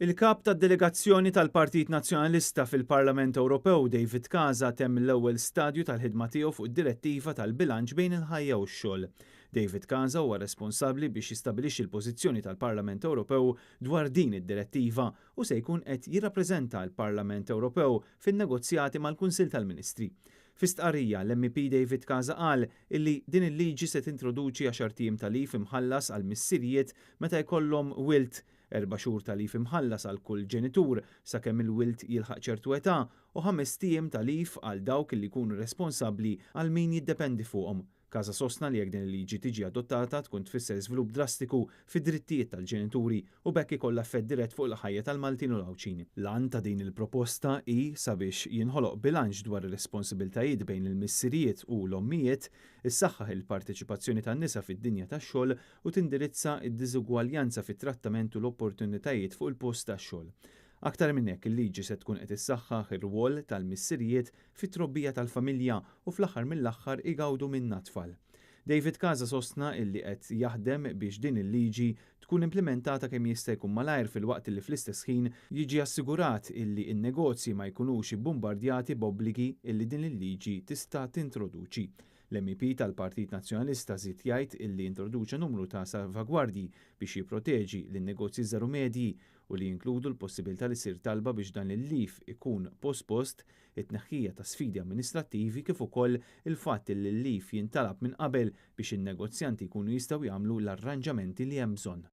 Il-kap tad-delegazzjoni tal-Partit Nazzjonalista fil-Parlament Ewropew David Casa temm l-ewwel stadju tal-ħidma tiegħu fuq id-direttiva tal-bilanċ bejn il-ħajja u x-xogħol. David Casa huwa responsabbli biex jistabilixxi l-pożizzjoni tal-Parlament Ewropew dwar din id-direttiva u se jkun qed jirrappreżenta l-Parlament Ewropew fin-negozjati mal-Kunsill tal-Ministri. Fi stqarrija, l-MEP David Casa qal illi din il-liġi se tintroduċi għaxart ijiem ta' leave imħallas għal missirijiet meta jkollhom wild, 4 xhur ta' leave imħallas għal kull ġenitur sakemm il-wild jilħaq ċertu età u 5 ijiem ta' leave għal dawk li jkunu responsabbli għal min jiddependi fuqhom. Casa sostna li jekk din il-liġi tiġi adottata tkun tfisser żvilupp drastiku fid-drittijiet tal-ġenituri u b'hekk ikollha effett dirett fuq il-ħajja tal-Maltin u l-Għawdxin. L-għan ta' din il-proposta hi sabiex jinħoloq bilanċ dwar ir-responsabbiltajiet bejn il-missirijiet u l-ommijiet, issaħħaħ il-parteċipazzjoni tan-nisa fid-dinja tax-xogħol u tindirizza id-diżugwaljanza fit-trattament u l-opportunitajiet fuq il-post tax-xogħol. Aktar minn hekk, il-liġi se tkun qed issaħħaħ ir-rwol tal-missirijiet fit-trobbija tal-familja u fl-aħħar mill-aħħar igawdu minnha t-tfal. David Casa sostna illi qed jaħdem biex din il-liġi tkun implementata kemm jista' jkun malajr, filwaqt illi fl-istess ħin jiġi assigurat illi n-negozji ma jkunux bombardjati b'obbligi illi din il-liġi tista' tintroduċi. L-MEP tal-Partit Nazzjonalista żied jgħid illi introduċa numru ta' salvagwardji biex jipproteġi lin-negozji żgħar u medji u li jinkludu l-possibilità li ssir talba biex dan il-leave ikun pospost, it-tneħħija ta' sfidi amministrattivi kif ukoll il-fatt li l-leave jintalab minn qabel biex in-negozjanti jkunu jistgħu jagħmlu l-arranġamenti li hemm bżonn.